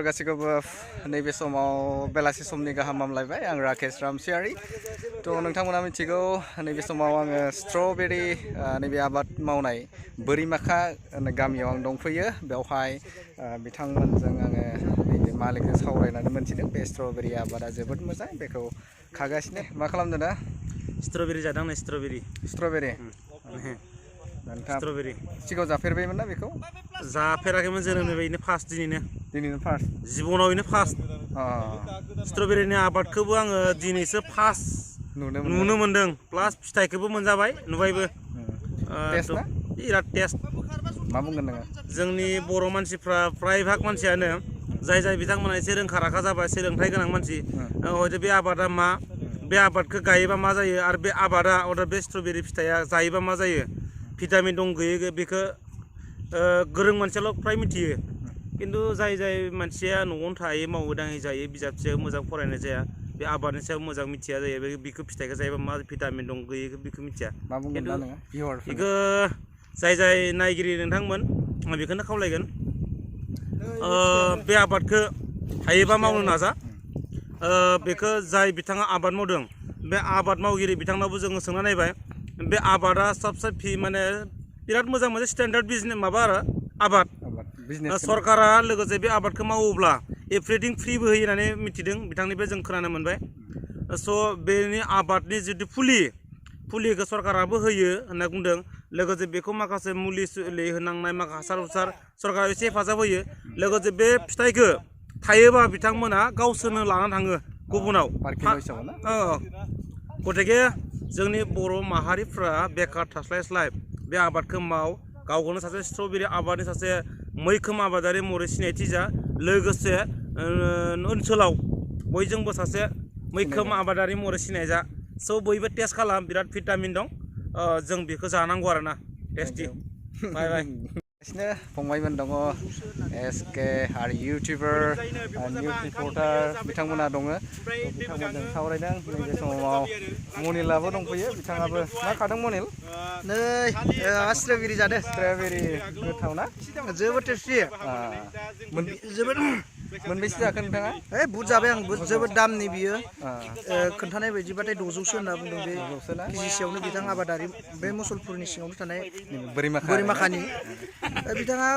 गासैखौबो नैबे समाव बेलासि समनि गाहाम हामलायबाय आं राकेश रामसियारि थ' नोंथांमोना मिथिगौ नैबे समाव आङो स्ट्रबेरि नैबे आबाद मावनाय बोरिमाखा गामियाव आं दंफैयो बेवहाय बिथांमोनजों आङो नैबे मालिकजों सावरायनानै मोनथिदों बे स्ट्रबेरि आबादा जोबोद मोजां बेखौ खागासिनो मा खालामदों दा स्ट्रबेरि जादों ना स्ट्रबेरि स्ट्रबेरि सिगाङाव जाफेरबायमोन ना बेखौ जाफेराखैमोन जोनोमनिफ्रायनो फार्स्ट दिनैनो फार्स्ट जिबनावनो फार्स्ट स्ट्रबेरिनि आबादखौबो आङो दिनैसो फार्स्ट नुनो मोनदों प्लास फिथाइखौबो मोनजाबाय नुबायबो बिराद टेस्ट मा बुंगोन नोङो जोंनि बर' मानसिफ्रा फ्राय भाग मानसियानो जाय बिथांमोना एसे रोंखा राखा जाबाय सोलोंथाइ गोनां मानसि हयथ' बे आबादा मा बे आबादखौ गायोबा मा जायो आरो बे आबादा अर्थात बे स्ट्रबेरि फिथाइया जायोबा मा जायो भिटामिन दं गैयै बेखौ गोरों मानसियाल' फ्राय मिथियो खिन्थु जाय मानसिया न'आवनो थायो मावो दाङै जायो बिजाब सायाव मोजां फरायनाय जाया बे आबादनि सायाव मोजां मिथिया जायो बेखौ फिथाइखौ जायोबा मा भिटामिन दं गैयै बेखौ मिथिया खिन्थु बेखौ जाय नायगिरि नोंथांमोन आं बेखौनो खावलायगोन बे आबादखौ हायोबा मावनो नाजा बेखौ जाय बिथाङा आबाद मावदों बे आबाद मावगिरि बिथांनावबो जोङो सोंना नायबाय बे आबादा सबसे माने बिराद मोजां मोनसे स्टेन्डार्ड बिजनेस माबा आरो आबाद सरकारा लोगोसे बे आबादखौ मावोब्ला एभ्रिथिं फ्रिबो होयो होननानै मिथिदों बिथांनिफ्राय जों खोनानो मोनबाय स' बेनि आबादनि जितु फुलिखौ सरकाराबो होयो होनना बुंदों लोगोसे बेखौ माखासे मुलि होनांनाय माखासे हासार सरकारा एसे हेफाजाब होयो लोगोसे बे फिथाइखौ थायोबा बिथांमोना गावसोरनो लानानै थाङो गुबुनाव गथिखे जोंनि बर' माहारिफ्रा बेकार थास्लायस्लाय बे आबादखौ माव गावखौनो सासे स्ट्रबेरि आबादनि सासे मैखोम आबादारि महरै सिनायथि जा लोगोसे ओनसोलाव बयजोंबो सासे मैखोम आबादारि महरै सिनायजा स' बयबो टेस्ट खालाम बिराद भिटामिन दं जों बेखौ जानांगौ आरोना टेस्टि बाय बिदिनो फंबायमोन दङ एसके आरो इउटिउबार निउस रिपर्टार बिथांमोना दङ बिथांमोनजों सावरायदों नैबे समाव मनिलाबो दंफैयो बिथाङाबो मा खादों मनिल नै स्ट्रबेरि जादों स्ट्रबेरि गोथाव ना जोबोद टेस्टि जोबोद मोनबेसे जाखो नोंथाङा बुट जाबाय आं जोबोद दामनि बियो खोन्थानाय बायदिबाथाय 600सो होनना बुंदों बे केजिसेयावनो बिथां आबादारि बे मुसलपुरनि सिङावनो थानाय बोरिमाखानि बिथाङा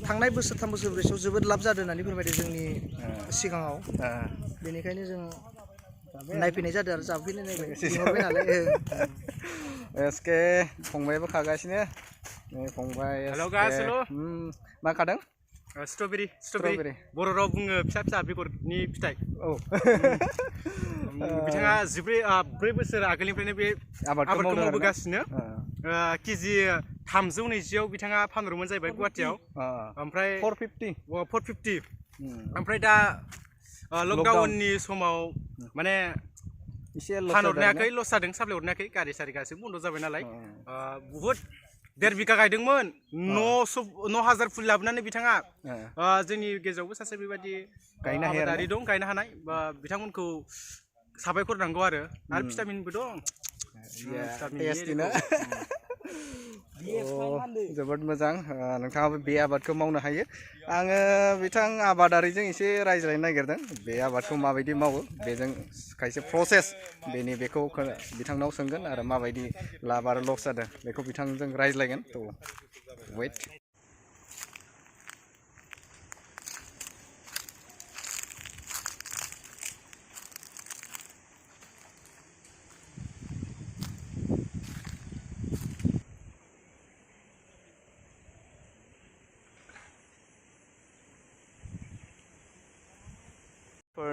थांनाय बोसोरथाम बोसोरब्रैसोआव जोबोद लाब जादों होननानै फोरमायदों जोंनि सिगाङाव बेनिखायनो जों नायफैनाय जादों आरो जाफैनाय नायबाय नालाय एसके फंबायाबो खागासिनो फंबाय मा खादों स्ट्रबेरि बर' राव बुङो फिसा बेगरनि फिथाइ बिथाङा 4 बोसोर आगोलनिफ्रायनो बे आबादखौ मावबोगासिनो केजि 320आव बिथाङा फानहरोमोन जाहैबाय गुवाहाटियाव ओमफ्राय 450 ओमफ्राय दा लकडाउननि समाव माने फानहरनो हायाखै लस जादों साप्लाय हरनो हायाखै गारि सारि गासैबो बन्द' जाबाय नालाय बुहुद 1.5 बिघा गायदोंमोन 9,000 फुलि लाबोनानै बिथाङा जोंनि गेजेरावबो सासे बेबायदि आबादारि दं गायनो हानाय बिथांमोनखौ साबायखर नांगौ आरो भिटामिनबो दं जोबोद मोजां नोंथाङाबो बे आबादखौ मावनो हायो आङो बिथां आबादारिजों एसे रायज्लायनो नागिरदों बे आबादखौ माबायदि मावो बेजों खायसे प्रसेस बेखौ बिथांनाव सोंगोन आरो माबायदि लाब आरो लस जादों बेखौ बिथांजों रायज्लायगोन थ' वेट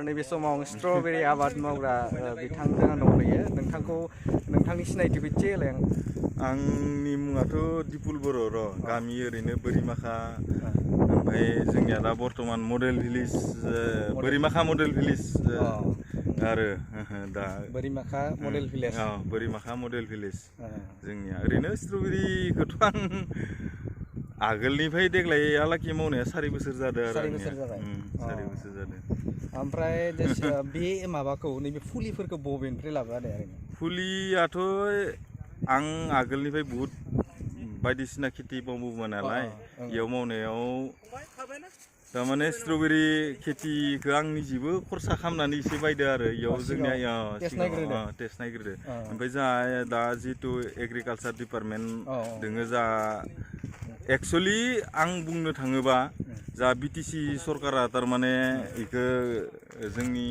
नैबे समाव स्ट्रबेरि आबाद मावग्रा बिथांजों दंफैयो नोंथांनि सिनायथिखौ एसे होलाय आंनि मुङाथ' दिपुल बर' र' गामि ओरैनो बोरिमाखा ओमफ्राय जोंनिया दा बर्तमान मडेल भिलेज बोरिमाखा मडेल भिलेज आरो दा बोरिमाखा मडेल भिलेज जोंनिया ओरैनो स्ट्रबेरिखौथ' आं आगोलनिफ्राय देग्लायहालागै मावनाया 4 बोसोर जादों आरो 4 बोसोर जादों ओमफ्राय बे माबाखौ नैबे फुलिफोरखौ बबेनिफ्राय लाबोआ दे ओरैनो फुलियाथ' आं आगोलनिफ्राय बहुद बायदिसिना खेथि मावबोबाय नालाय इयाव मावनायाव थारमाने स्ट्रबेरि खेथिखौ आं निजेबो खरसा खालामनानै एसे बायदो आरो इयाव जोंनिया टेस्ट नायग्रोदो ओमफ्राय जोंहा दा जितु एग्रिकालसार डिपार्टमेन्ट दोङो जा एक्सुवेलि आं बुंनो थाङोबा जा बिटिसि सरकारा थारमाने इखो जोंनि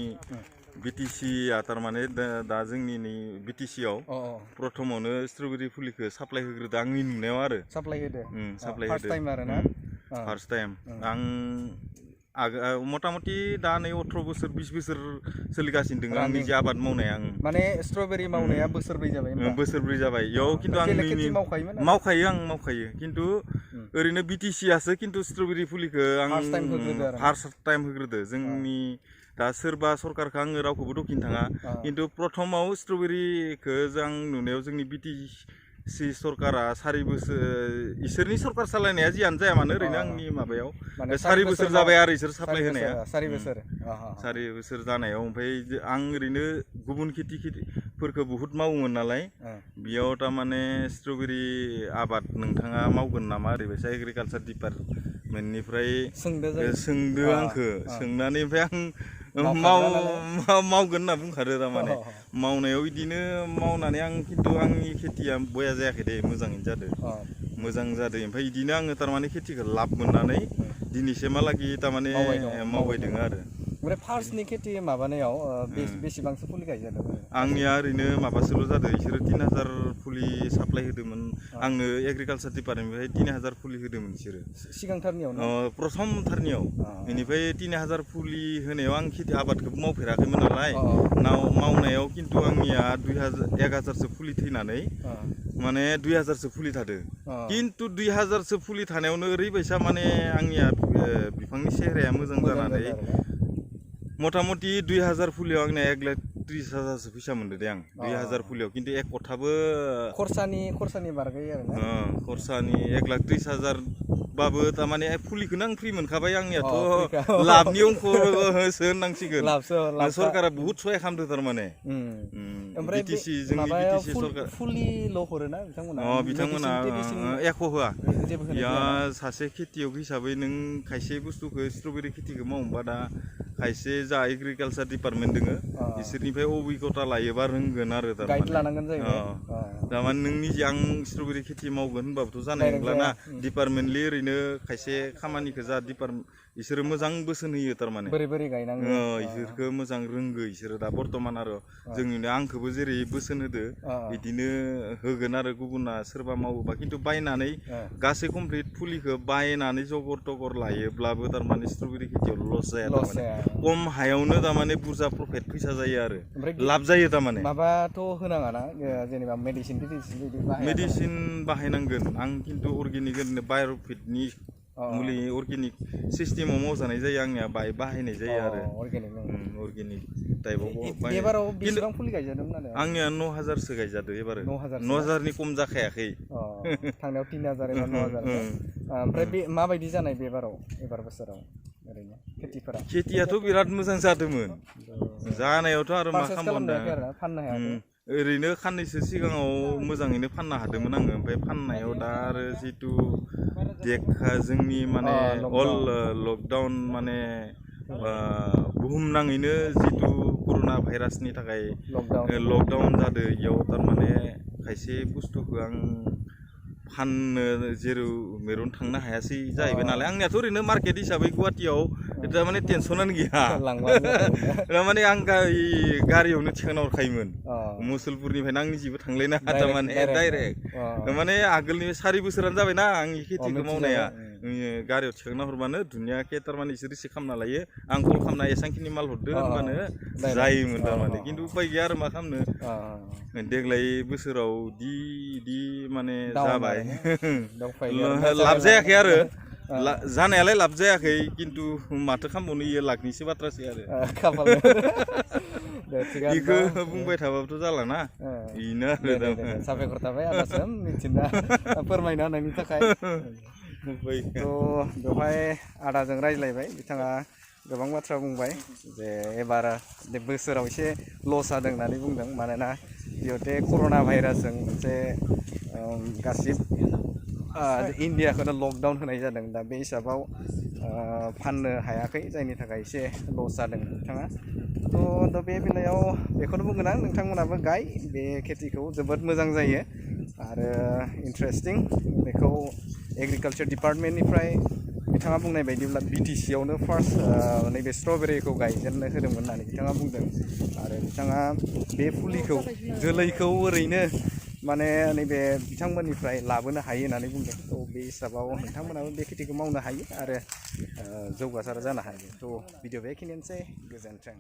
बिटिसिआ थारमाने दा जोंनि नै बिटिसिआव प्रथमावनो स्ट्रबेरि फुलिखौ साप्लाय होग्रोदो आंनि नुनायाव आरो साप्लाय होदो फार्स्ट टाइम आरो ना फार्स्ट टाइम आं मथा मथि दा नै 18 बोसोर 20 बोसोर सोलिगासिनो दङ आंनि जे आबाद मावनाया माने स्ट्रबेरि मावनाया बोसोरब्रै जाबाय बोसोरब्रै जाबाय इयाव खिन्थु आं मावखायो खिन्थु ओरैनो बिटिसिआसो खिन्थु स्ट्रबेरि फुलिखौ आं फार्स्ट टाइम होग्रोदो जोंनि दा सोरबा सरकारखौ आङो रावखौबो दखिनो थाङा खिन्थु प्रथमाव स्ट्रबेरिखौ आं नुनायाव जोंनि बिटिसि सरकारा 4 बोसोर इसोरनि सरकार सालायनाया जियानो जाया मानो ओरैनो आंनि माबायाव 4 बोसोर जाबाय आरो इसोर साप्लाय होनाया 4 बोसोर जानायाव ओमफ्राय आं ओरैनो गुबुन खेथिफोरखौ बुहुत मावोमोन नालाय बेयाव थारमाने स्ट्रबेरि आबाद नोंथाङा मावगोन नामा ओरैबायसा एग्रिकालसार डिपार्टमेन्टनिफ्राय सोंदो आंखौ सोंनानै ओमफ्राय आं मावगोन होनना बुंखादो थारमाने मावनायाव बिदिनो मावनानै आं खिन्थु आंनि खेथिया बया जायाखै दे मोजाङैनो जादों मोजां जादों ओमफ्राय बिदिनो आङो थारमाने खेथिखौ लाब मोननानै दिनैसिमहालागै थारमाने मावबाय दङ आरो ओमफ्राय फार्स्टनि खेथि माबानायाव बेसेबांसो फुलि गायजादों आंनिया ओरैनो माबासोल' जादों बिसोरो 3000 फुलि साप्लाय होदोंमोन आंनो एग्रिकालसार डिपार्टमेन्टनिफ्राय 3000 फुलि होदोंमोन बिसोरो सिगांथारनियाव प्रथमथारनियाव बेनिफ्राय 3000 फुलि होनायाव आं खेथि आबादखौबो मावफेराखैमोन नालाय मावनायाव खिन्थु आंनिया 1000सो फुलि थैनानै माने 2000सो फुलि थादों खिन्थु 2000सो फुलि थानायावनो ओरैबायसा माने आंनिया बिफांनि सेहेराया मोजां जानानै मथा मथि 2000 फुलियाव आंनिया 1,30,000सो फैसा मोनदो दे आं 2000 फुलियाव खिन्थु एक कथाबो खरसानि बारगै आरो ना खरसानि 1,30,000 बाबो थारमाने फुलिखौनो आं फ्रि मोनखाबाय आंनियाथ' लाबनि अंखसो होननांसिगोन सरकारा बुहुत सहाय खालामदो थारमाने ओमफ्राय जोंनि बिटिसि सरकार फुलिल' हरोना बिथांमोना एख' होआ या सासे खेथियग हिसाबै नों खायसे बुस्थुखौ स्ट्रबेरि खेथिखौ मावोबा दा खायसे जा एग्रिकालसार डिपार्टमेन्ट दोङो बिसोरनिफ्राय अभिगता लायोबा रोंगोन आरो थारमाने नों निजे आं स्ट्रबेरि खेथि मावगोन होनबाबोथ' जानाय नंलाना डिपार्टमेन्टलि ओरैनो खायसे खामानिखौ जा इसोरो मोजां बोसोन होयो थारमाने बोरै गायनांगौ इसोरखौ मोजां रोंगो इसोरो दा बर्तमान आरो जोंनिनो आंखौबो जेरै बोसोन होदो बिदिनो होगोन आरो गुबुना सोरबा मावोबा खिन्थु बायनानै गासै कमप्लिट फुलिखौ बायनानै जगर तगर लायोब्लाबो थारमाने स्ट्रबेरि खेथियाव लस जाया थारमाने खम हायावनो थारमाने बुरजा प्रफिट फैसा जायो आरो लाब जायो थारमाने माबाथ' होनाङाना जेनेबा मेडिसिन बाहायनांगोन आं खिन्थु अर्गेनिक ओरैनो बाय'फिटनि मुलि अर्गेनिक सिस्टेमाव मावजानाय जायो आंनिया बाहायनाय जायो आरो अर्गेनिक टाइपआव एबाराव बेसेबां फुलि गायजादोंमोन आरो आंनिया 9000सो गायजादों एबार 9000नि खम जाखायाखै थांनायाव 3000 एबा 9000 ओमफ्राय बे माबायदि जानाय एबार बोसोराव ओरैनो खेथियाथ' बिराद मोजां जादोंमोन जानायावथ' आरो मा खालामनो फाननो हायाखै ओरैनो खाननैसो सिगाङाव मोजाङैनो फाननो हादोंमोन आङो ओमफ्राय फाननायाव दा आरो जितु जोंनि माने अल लकडाउन माने बुहुमनाङैनो जितु कर'ना भाइरासनि थाखाय लकडाउन जादों इयाव थारमाने खायसे बुस्थुखौ आं फाननो जेराव मेरन थांनो हायासै जाहैबाय नालाय आंनियाथ' ओरैनो मार्केट हिसाबै गुवाहाटियाव थारमाने टेनसनानो गैया थारमाने आं गारियावनो थिखांना हरखायोमोन मुसलपुरनिफ्रायनो आंनि जेबो थांलायनो हाया थारमाने डाइरेक्ट माने आगोलनि 4 बोसोरानो जाबायना आंनि खेथिखौ मावनाया गारियाव थिखांना हरबानो दुनियाके थारमाने इसोर रिसिभ खालामना लायो आं कल खालामना एसांखिनि माल हरदो होनबानो जायोमोन थारमाने खिन्थु उपाय गैया आरो मा खालामनो देग्लाय बोसोराव दि माने जाबाय लाब जायाखै आरो जानायालाय लाब जायाखै खिन्थु माथो खालामबावनो इयो लाखनिसो बाथ्रासै आरो बेखौ बुंबाय थाबाबोथ' जालाना बेनो आरो साबायखर थाबाय आदासिम मिथिना फोरमायना होनायनि थाखाय बेवहाय आदाजों रायज्लायबाय बिथाङा गोबां बाथ्रा बुंबाय जे एबार बोसोराव एसे लस जादों होननानै बुंदों मानोना जिहेतु कर'ना भाइरासजों मोनसे गासिबो इन्डियाखौनो लकडाउन होनाय जादों दा बे हिसाबाव फाननो हायाखै जायनि थाखाय एसे लस जादों बिथाङा थ' बे बेलायाव बेखौनो बुंगोन आं नोंथांमोनाबो गाय बे खेथिखौ जोबोद मोजां जायो आरो इन्टारेस्टिं बेखौ एग्रिकालचार डिपार्टमेन्टनिफ्राय बिथाङा बुंनाय बायदिब्ला BTC आवनो फार्स्ट नैबे स्ट्रबेरिखौ गायजेननो होदोंमोन होननानै बिथाङा बुंदों आरो बिथाङा बे फुलिखौ जोलैखौ ओरैनो माने नैबे बिथांमोननिफ्राय लाबोनो हायो होननानै बुंदों थ' बे हिसाबाव नोंथांमोनाबो बे खेथिखौ मावनो हायो आरो जौगासार जानो हायो थ' भिडिअ बेखिनियानोसै गोजोन्थों